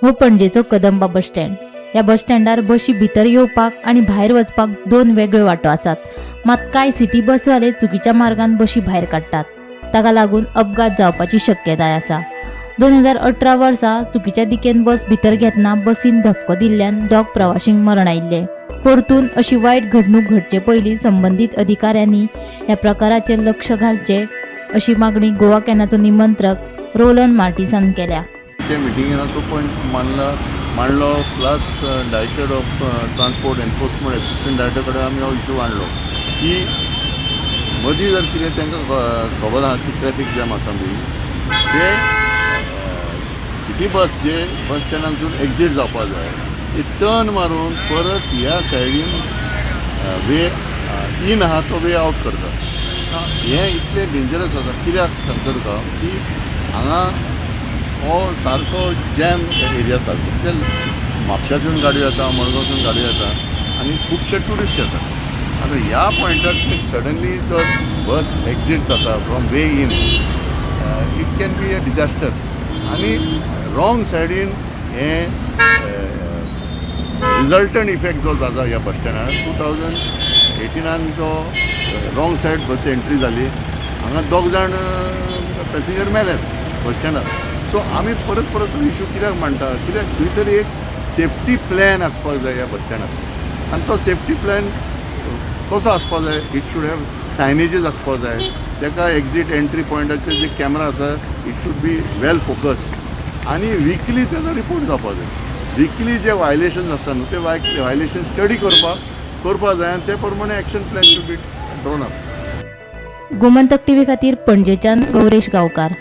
हो पणजेचो Kadamba bus stand. ह्या बस स्टँडार बशी भितर येवपाक आनी भायर वचपाक दोन वेगळ्यो वाटो आसात. मात कांय सिटी बसवाले चुकीच्या मार्गान बशी भायर काडटात. ताका लागून अपघात जावपाची शक्यताय आसा. 2018 वर्सा चुकीच्या दिकेन बस भितर घेतना बसीन धपको दिल्ल्यान दोग प्रवाशींक मरण आयिल्लें. परतून अशी वायट घडणूक घडचे पयलीं संबंदीत अधिकाऱ्यांनी ह्या प्रकाराचेर लक्ष घालचें अशी मागणी गोवा कॅनाचो निमंत्रक रोलन मार्टिसान केल्या. चे मिटिंगेन तो पॉयंट मांडला मांडलो, plus Director of Transport Enforcement, Assistant Director कडेन आमी हो इशू मांडलो की मदीं जर कितें तांकां खबर आहा की ट्रॅफीक जॅम आसा बी, ते सिटी बस जे बस स्टँडांतसून एक्झीट जावपा जाय, ते टर्न मारून परत ह्या सायडीन वे इन आहा तो वे आवट करता. हें इतलें डेंजरस आसा कित्याक सांगता तुका की हांगा हो सारको जॅम एरिया सारको. ते म्हापशासून गाडयो येता, मडगांवसून गाडयो येता आनी खुबशे ट्युरिस्ट येता. आतां ह्या पॉयंटार सडनली जर बस एक्झीट जाता from way in, it can be a disaster. आनी रॉंग सायडीन हें रिजल्टंट इफेक्ट जो जाता ह्या बस स्टँडार, 2018नान जो रॉंग सायड बस एंट्री जाली, हांगा दोग जाण पॅसेंजर मेल्यात बस स्टँडार. सो आमी परत परत इशू कित्याक मांडटा? कित्याक खंय तरी एक सेफ्टी प्लॅन आसपाक जाय ह्या बस स्टँडार. आनी तो सेफ्टी प्लॅन कसो आसपाक जाय? It should have signages आसपाक जाय. ताका एक्झीट एंट्री पॉयंटाचेर जे कॅमेरा आसा, it should be well focus. आनी विकली तेजो रिपोर्ट जावपाक जाय. विकली जे वायलेशन्स आसता न्हू, ते वायलेशन स्टडी करपाक करपाक जाय आनी ते प्रमाणे action plan should be drawn up. Gomantak TV खातीर पणजेच्यान गौरेश गांवकार.